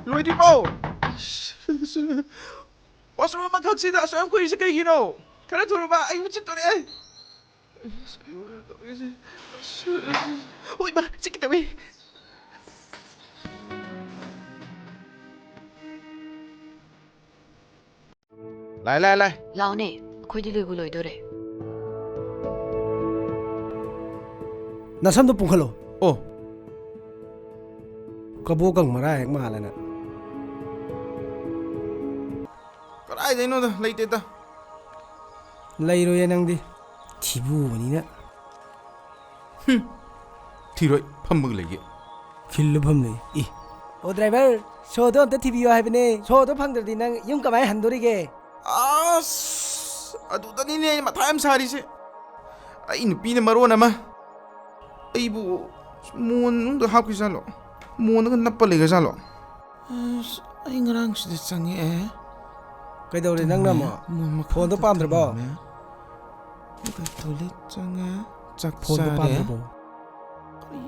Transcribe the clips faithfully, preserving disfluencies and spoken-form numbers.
ꯂꯣꯏꯗ꯭ꯔꯤꯕꯣ? ꯋꯥꯁꯔꯨꯝ ꯑꯃꯈꯛꯁꯤꯗ ꯑꯁꯨꯛ ꯌꯥꯝ ꯀꯨꯏꯔꯤꯁꯦ ꯀꯩꯒꯤꯅꯣ? ꯈꯔ ꯊꯨꯔꯕ, ꯑꯩ ꯃꯤꯠ ꯆꯤꯠꯇꯣꯔꯦ꯫ ꯍꯣꯏ, ꯃꯥ, ꯆꯤꯠꯀꯦ ꯇꯧꯋꯤ꯫ ꯂꯥꯏ, ꯂꯥꯏ, ꯂꯥꯏ꯫ ꯂꯥꯎꯅꯦ, ꯑꯩꯈꯣꯏꯗꯤ ꯂꯣꯏꯕꯨ ꯂꯣꯏꯗꯣꯔꯦ꯫ ꯅꯁꯝꯗꯣ ꯄꯨꯡꯈꯠꯂꯣ꯫ ꯑꯣ꯫ ꯀꯕꯣꯀꯪ ꯃꯔꯥ ꯍꯦꯛ ꯃꯥꯜꯂꯅ꯫ ꯀꯗꯥꯏꯗꯩꯅꯣꯗ, ꯂꯩꯇꯦꯗ꯫ ꯂꯩꯔꯣꯏꯌꯦ ꯅꯪꯗꯤ, ꯊꯤꯕꯨ ꯎꯕꯅꯤꯅ꯫ ꯍꯨꯝ, ꯊꯤꯔꯣꯏ, ꯐꯝꯃꯒ ꯂꯩꯒꯦ꯫ ꯐꯤꯜꯗ ꯐꯝ ꯂꯩ꯫ ꯏ꯫ ꯑꯣ ꯗ꯭ꯔꯥꯏꯚꯔ, ꯁꯣꯗꯣ ꯑꯝꯇ ꯊꯤꯕꯤꯌꯣ ꯍꯥꯏꯕꯅꯦ꯫ ꯁꯣꯗꯣ ꯐꯪꯗ꯭ꯔꯗꯤ ꯅꯪ ꯌꯨꯝ ꯀꯃꯥꯏꯅ ꯍꯟꯗꯣꯔꯤꯒꯦ? ꯑꯁ, ꯑꯗꯨꯗꯅꯤꯅꯦ ꯑꯩꯅ ꯃꯊꯥ ꯌꯥꯝ ꯁꯥꯔꯤꯁꯦ꯫ ꯑꯩ ꯅꯨꯄꯤꯅ ꯃꯔꯣꯟ ꯑꯃ꯫ ꯑꯩꯕꯨ ꯃꯣꯟ ꯃꯅꯨꯡꯗ ꯍꯥꯞꯈꯤꯖꯥꯠꯂꯣ? ꯃꯣꯟꯗꯒ ꯅꯞꯄ ꯂꯩꯒ꯭ꯔꯖꯥꯠꯂꯣ? ꯑꯁ, ꯑꯩ ꯉꯔꯥꯡ ꯁꯤꯗ ꯆꯪꯉꯛꯑꯦ꯫ ꯀꯩꯗꯧꯔꯦ ꯅꯪꯅ ꯇꯨꯝꯃꯦ꯫ ꯑꯃꯨꯛ? ꯃꯣꯟ ꯃꯈꯥꯗ ꯐꯣꯟꯗꯣ ꯄꯥꯝꯗ꯭ꯔꯕꯣ? ꯇꯨꯝꯃꯦ꯫ ꯑꯗꯨꯒ ꯇꯣꯏꯂꯦꯠ ꯆꯪꯉꯦ꯫ ꯆꯥꯛ ꯐꯣꯟꯗꯣ ꯆꯥꯔꯦ꯫ ꯄꯥꯝꯗ꯭ꯔꯕꯣ? ꯀꯔꯤ?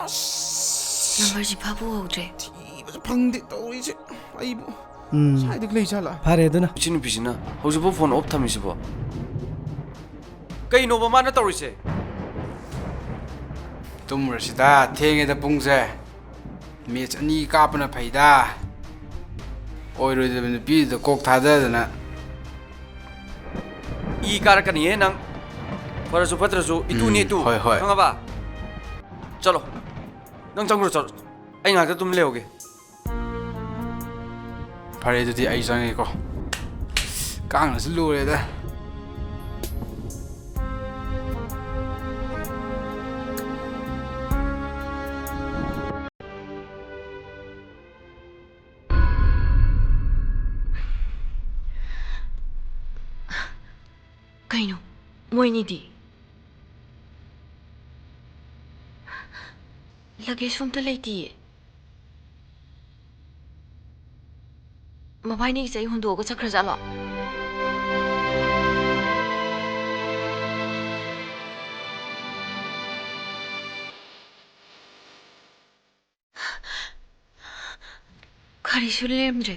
ꯑꯁ! ꯅꯝꯕꯔꯁꯤ ꯐꯥꯕ ꯎꯍꯧꯗ꯭ꯔꯦ꯫ ꯊꯤꯕꯁꯨ ꯐꯪꯗꯦ ꯇꯧꯔꯤꯁꯦ꯫ ꯑꯩꯕꯨ ꯎꯝ꯫ ꯁ꯭ꯋꯥꯏꯗ ꯂꯩꯖꯥꯠꯂꯥ? ꯐꯔꯦ ꯑꯗꯨꯅ꯫ ꯏꯆꯤ ꯅꯨꯄꯤꯁꯤꯅ ꯍꯧꯖꯤꯛꯐꯥꯎ ꯐꯣꯟ ꯑꯣꯐ ꯊꯝꯃꯤꯁꯤꯕꯣ? ꯀꯩꯅꯣꯕ ꯃꯥꯅ ꯇꯧꯔꯤꯁꯦ? ꯇꯨꯝꯃꯨꯔꯁꯤꯗ, ꯊꯦꯡꯉꯦꯗ ꯄꯨꯡꯁꯦ꯫ ꯃꯦꯠꯆ ꯑꯅꯤ ꯀꯥꯞꯄꯅ ꯐꯩꯗ꯫ ꯑꯣꯏꯔꯣꯏꯗꯕ ꯅꯨꯄꯤꯗꯨꯗ ꯀꯣꯛ ꯊꯥꯗꯗꯅ꯫ ꯏ ꯀꯥꯔꯛꯀꯅꯤꯍꯦ ꯅꯪ꯫ ꯐꯔꯁꯨ ꯐꯠꯇ꯭ꯔꯁꯨ, ꯏꯇꯨꯅꯦ ꯎꯝ, ꯏꯇꯨ꯫ ꯍꯣꯏ, ꯍꯣꯏ꯫ ꯈꯪꯉꯕ? ꯆꯠꯂꯣ꯫ ꯅꯪ ꯆꯪꯈ꯭ꯔꯣ, ꯆꯠꯂꯣ꯫ ꯑꯩ ꯉꯥꯏꯍꯥꯛꯇ ꯑꯗꯨꯝ ꯂꯩꯍꯧꯒꯦ꯫ ꯐꯔꯦ, ꯑꯗꯨꯗꯤ ꯑꯩ ꯆꯪꯉꯒꯦꯀꯣ꯫ ꯀꯥꯡꯅꯁꯨ ꯂꯣꯏꯔꯦꯗ꯫ ꯀꯩꯅꯣ? ꯃꯣꯏꯅꯤꯗꯤ? ꯂꯒꯦꯖꯁꯨ ꯑꯝꯇ ꯂꯩꯇꯤꯌꯦ꯫ ꯃꯕꯥꯏꯅꯤꯒꯤꯁꯦ ꯑꯩ ꯍꯨꯟꯗꯣꯛꯑꯒ ꯆꯠꯈ꯭ꯔꯖꯥꯠꯂꯣ? ꯀꯔꯤꯁꯨ ꯂꯦꯝꯗ꯭ꯔꯦ꯫